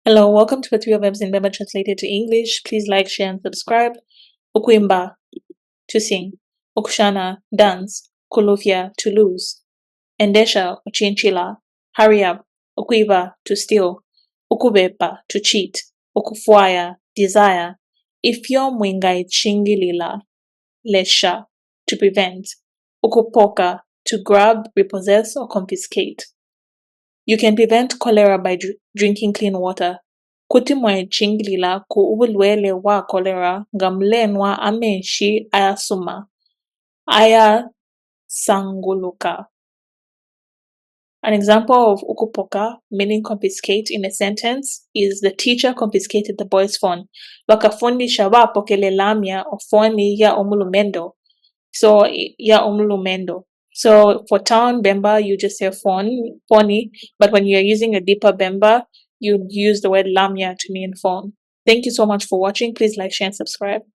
Hello, welcome to Patriot Verbs in Bemba translated to English. Please like, share, and subscribe. Ukwimba, to sing. Ukushana, dance. Kulufya, to lose. Endesha, uchincila, hurry up. Ukwiba, to steal. Ukubepa, to cheat. Ukufwaya, desire. Ifyo mwingaicingilila, lesha, to prevent. Ukupoka, to grab, repossess, or confiscate. You can prevent cholera by drinking clean water. Kuti mwaicingilila ku ubulwele bwa cholera nga mulenwa amenshi ayasuma, ayasanguluka. An example of ukupoka, meaning confiscate, in a sentence is, "The teacher confiscated the boy's phone." Bakafundisha bapokele lamya foni ya umulumendo. So ya umulumendo. So for town Bemba, you just say phone, phony, but when you're using a deeper Bemba, you use the word lamya to mean phone. Thank you so much for watching. Please like, share, and subscribe.